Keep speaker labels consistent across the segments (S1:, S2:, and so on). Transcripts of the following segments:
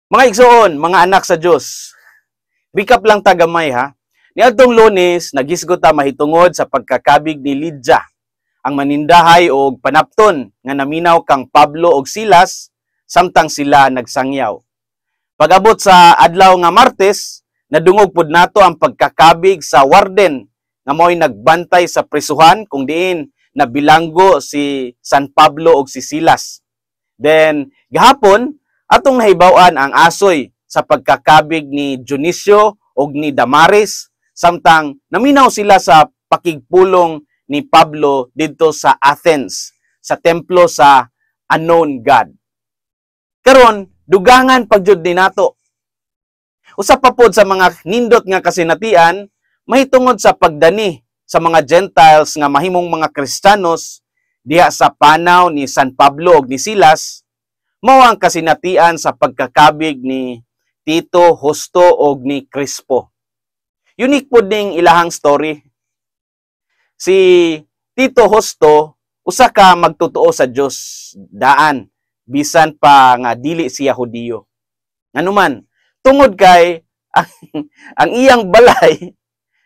S1: Mga igsoon, mga anak sa Dios. Recap lang ta gamay ha. Niadtong Lunes, naghisgot ta mahitungod sa pagkakabig ni Lydia, ang manindahay og panapton nga naminaw kang Pablo og Silas samtang sila nagsangyaw. Pag-abot sa adlaw nga Martes, nadungog pud nato ang pagkakabig sa warden nga mao'y nagbantay sa prisuhan kung diin nabilanggo si San Pablo og si Silas. Then gahapon, atong nahibaw-an ang asoy sa pagkakabig ni Dionisio og ni Damaris samtang naminaw sila sa pakigpulong ni Pablo didto sa Athens, sa templo sa unknown God. Karon, dugangan pagyud ni nato. Usa pa pod sa mga nindot nga kasinatian mahitungod sa pagdani sa mga Gentiles nga mahimong mga Kristiyanos diha sa panaw ni San Pablo ug ni Silas, mao ang kasinatian sa pagkakabig ni Tito Justo og ni Crispo. Unique pod ning ilahang story. Si Tito Justo, usa ka magtotoo sa Dios daan bisan pa nga dili siya Hudiyo. Nganuman, tungod kay ang iyang balay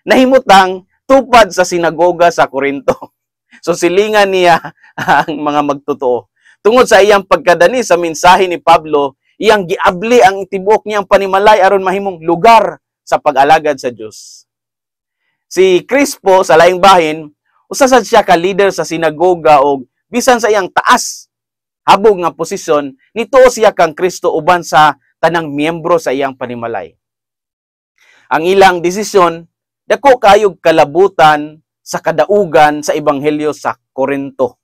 S1: nahimutang tupad sa sinagoga sa Korinto. So silingan niya ang mga magtotoo. Tungod sa iyang pagkadani sa mensahe ni Pablo, iyang giabli ang tibuok niyang panimalay aron mahimong lugar sa pag-alagad sa Dios. Si Crispo, sa laing bahin, usa sad siya ka leader sa sinagoga og bisan sa iyang taas habog nga posisyon, nituo siya kang Kristo uban sa tanang miyembro sa iyang panimalay. Ang ilang desisyon, dako kayog kalabutan sa kadaugan sa ebanghelyo sa Korinto.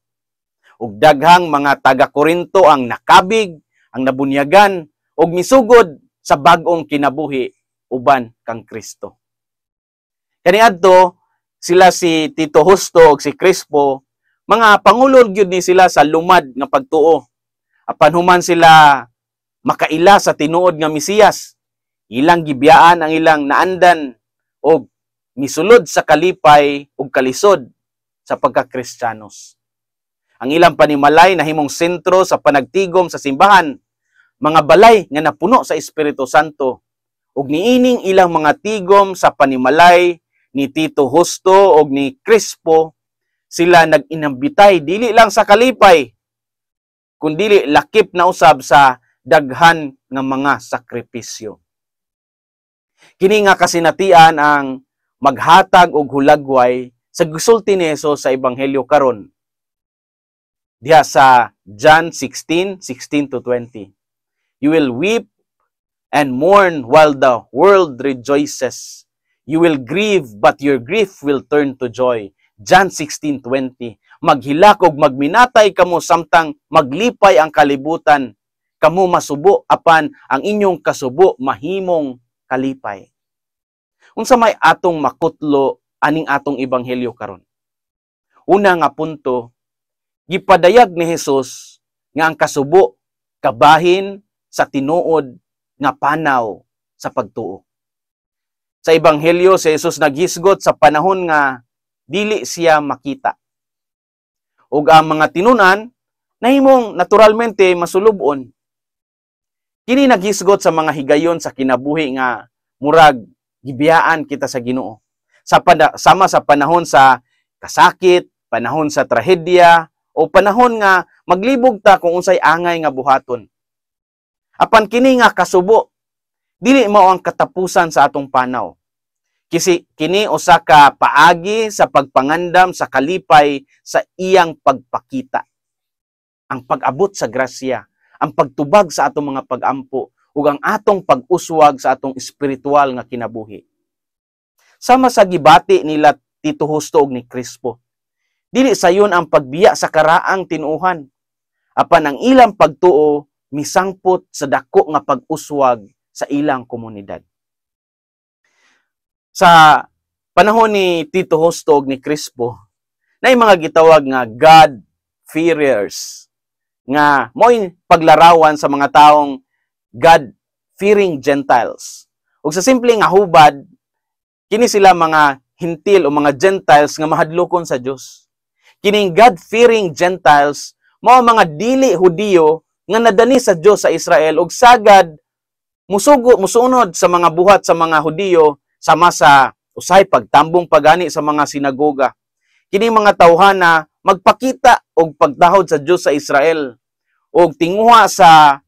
S1: Ug daghang mga taga Korinto ang nakabig, ang nabunyagan ug misugod sa bag-ong kinabuhi uban kang Kristo. Kaniadto sila, si Tito Justo ug si Crispo, mga pangulo gyud ni sila sa lumad nga pagtuo. Apan human sila makaila sa tinuod nga Mesiyas, ilang gibiyaan ang ilang naandan og misulod sa kalipay ug kalisod sa pagkakristiyanos. Ang ilang panimalay nahimong sentro sa panagtigom sa simbahan, mga balay nga napuno sa Espiritu Santo, ug niining ilang mga tigom sa panimalay ni Tito Justo ug ni Crispo, sila nag-inambitay dili lang sa kalipay kundili lakip na usab sa daghan nga mga sakripisyo. Kini nga kasinatian ang maghatag og hulagway sa gisulti ni Jesus sa ebanghelyo karon diha sa John 16:16 to 20. "You will weep and mourn while the world rejoices. You will grieve, but your grief will turn to joy." John 16:20. Maghilak og magminatay kamo samtang maglipay ang kalibutan. Kamo masubo apan ang inyong kasubo mahimong kalipay. Unsa may atong makutlo aning atong ebanghelyo karon? Una nga punto, gipadayag ni Jesus nga ang kasubo kabahin sa tinuod nga panaw sa pagtuo. Sa ebanghelyo, si Jesus naghisgot sa panahon nga dili siya makita. Ug ang mga tinunan nahimong naturalmente masulubon. Kini naghisgot sa mga higayon sa kinabuhi nga murag gibiyaan kita sa Ginoo. Sama sa panahon sa kasakit, panahon sa trahedya, o panahon nga maglibog ta kung unsay angay nga buhaton. Apan kini nga kasubo dili mao ang katapusan sa atong panaw. Kasi kini usa ka paagi sa pagpangandam sa kalipay sa iyang pagpakita. Ang pag-abot sa grasya, ang pagtubag sa atong mga pagampo ug ang atong pag-uswag sa atong espiritual nga kinabuhi. Sama sa gibati nila Tito Justo ug ni Crispo, dili sayon ang pagbiya sa karaang tinuohan, apan ang ilang pagtuo misangpot sa dako nga pag-uswag sa ilang komunidad. Sa panahon ni Tito Justo ug ni Crispo, naay mga gitawag nga God fearers nga mo'y paglarawan sa mga taong God-fearing Gentiles. Ug sa simple nga hubad, kini sila mga Hentil o mga Gentiles nga mahadlokon sa Dios. Kining God-fearing Gentiles mao mga dili Hudiyo nga nadani sa Dios sa Israel ug sagad Musugo, musunod sa mga buhat sa mga Hudiyo, sama sa usay pagtambong pagani sa mga sinagoga. Kini mga tawhana magpakita og pagtahod sa Dios sa Israel og tinguha sa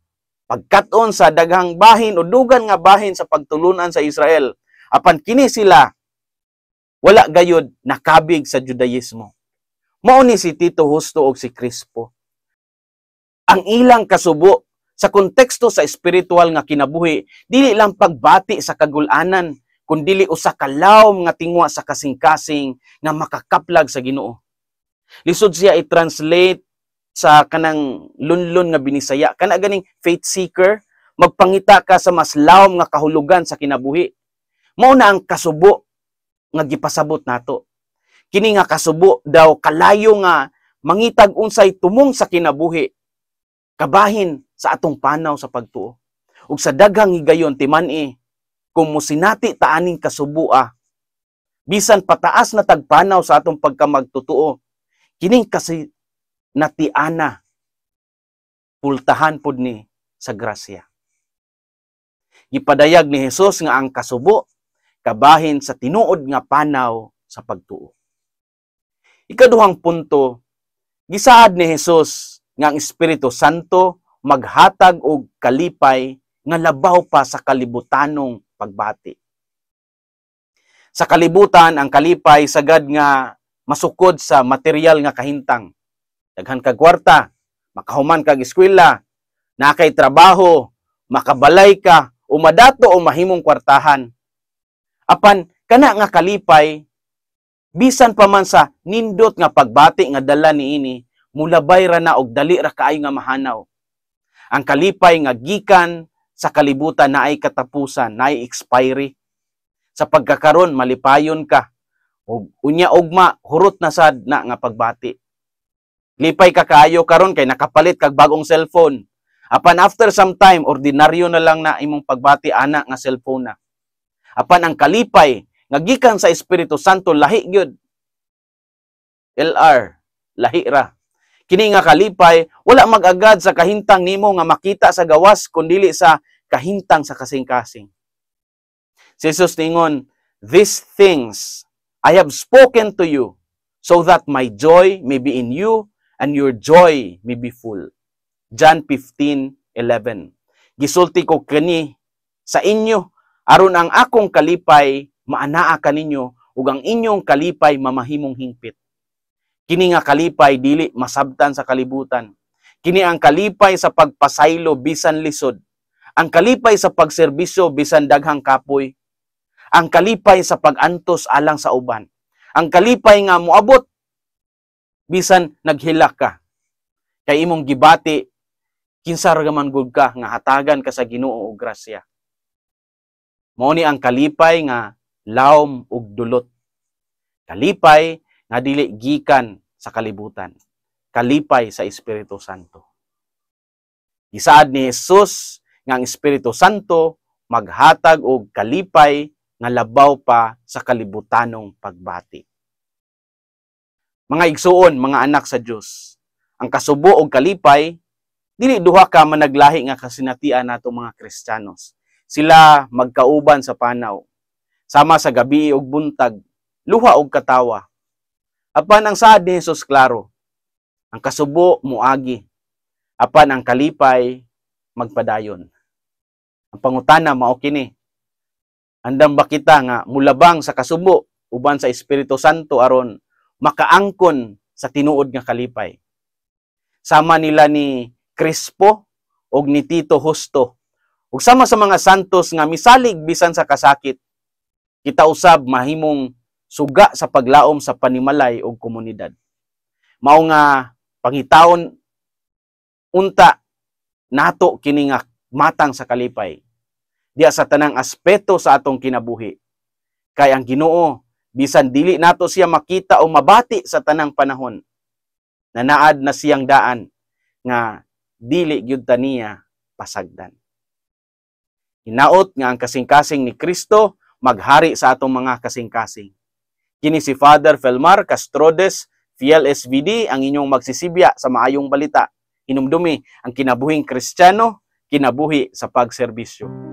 S1: pagkat-on sa daghang bahin o dugan nga bahin sa pagtulunan sa Israel. Apan kini sila wala gayod nakabig sa Judaismo. Mao ni si Tito Justo og si Crispo. Ang ilang kasubo sa konteksto sa espiritual nga kinabuhi, dili lang pagbati sa kagulanan, kundili usa ka lawom nga tinguha sa kasing-kasing nga makakaplag sa Ginoo. Lisod siya i-translate sa kanang lunlun nga Binisaya. Kana ganing faith seeker, magpangita ka sa mas lawom nga kahulugan sa kinabuhi. Mao na ang kasubo nga gipasabot nato. Kini nga kasubo daw kalayo nga mangitag unsay tumong sa kinabuhi kabahin sa atong panaw sa pagtuo. Ug sa daghang higayon, timan-i, kung mosinati ta aning kasubua, bisan pataas na tagpanaw sa atong pagkamagtutuo, kining kasi natiana pultahan pod ni sa grasya. Gipadayag ni Jesus nga ang kasubo kabahin sa tinuod nga panaw sa pagtuo. Ikaduhang punto, gisaad ni Jesus nga ang Espiritu Santo maghatag og kalipay nga labaw pa sa kalibutanong pagbati. Sa kalibutan, ang kalipay sagad nga masukod sa material nga kahintang. Daghan kag kwarta, makahuman kag eskwela, naa kay trabaho, makabalay ka, o madato o mahimong kwartahan. Apan kana nga kalipay, bisan pa man sa nindot nga pagbati nga dala niini, mulabay ra na og dali ra kaayo nga mahanaw. Ang kalipay nga gikan sa kalibutan naay katapusan, naay expiry. Sa pagkakaron malipayon ka, ug unya ugma hurot na sad na nga pagbati. Lipay ka kaayo karon kay nakapalit kag bagong cellphone. Apan after some time, ordinaryo na lang na imong pagbati ana nga cellphone na. Apan ang kalipay nga gikan sa Espiritu Santo, lahi gyud. LR, lahi ra. Kini nga kalipay wala mag-agad sa kahintang nimo nga makita sa gawas, kundili sa kahintang sa kasing-kasing. Si Jesus ningon, "These things I have spoken to you so that my joy may be in you and your joy may be full." John 15:11. "Gisulti ko kini sa inyo aron ang akong kalipay maanaa kaninyo ug ang inyong kalipay mamahimong hingpit." Kini nga kalipay dili masabtan sa kalibutan. Kini ang kalipay sa pagpasaylo bisan lisod. Ang kalipay sa pagserbisyo bisan daghang kapoy. Ang kalipay sa pag-antos alang sa uban. Ang kalipay nga moabot bisan naghilak ka. Kay imong gibati kinsa ra man gud ka nga hatagan ka sa Ginoo og grasya. Mao ni ang kalipay nga lawom ug dulot. Kalipay nga dili gikan sa kalibutan. Kalipay sa Espiritu Santo. Gisaad ni Jesus nga ang Espiritu Santo maghatag og kalipay nga labaw pa sa kalibutanong pagbati. Mga igsuon, mga anak sa Dios, ang kasubo og kalipay dili duha ka managlahi nga kasinatian nato mga Kristiyanos. Sila magkauban sa panaw. Sama sa gabi og buntag, luha og katawa. Apan ang saad ni Jesus klaro, ang kasubo muagi, apan ang kalipay magpadayon. Ang pangutana mao kini: andam ba kita nga mulabang sa kasubo uban sa Espiritu Santo aron makaangkon sa tinuod nga kalipay? Sama nila ni Crispo og ni Tito Justo ug sama sa mga santos nga misalig bisan sa kasakit, kita usab mahimong suga sa paglaom sa panimalay og komunidad. Mao nga pangitaon unta nato kini nga matang sa kalipay diya sa tanang aspeto sa atong kinabuhi. Kay ang Ginoo, bisan dili nato siya makita o mabati sa tanang panahon, nanaad na siyang daan nga dili gyud ta niya pasagdan. Hinaot nga ang kasing-kasing ni Kristo maghari sa atong mga kasing-kasing. Kini si Father Felmar Castrodes, Fiel SVD, ang inyong magsisibya sa maayong balita. Hinumdumi, ang kinabuhing Kristiyano, kinabuhi sa pagserbisyo.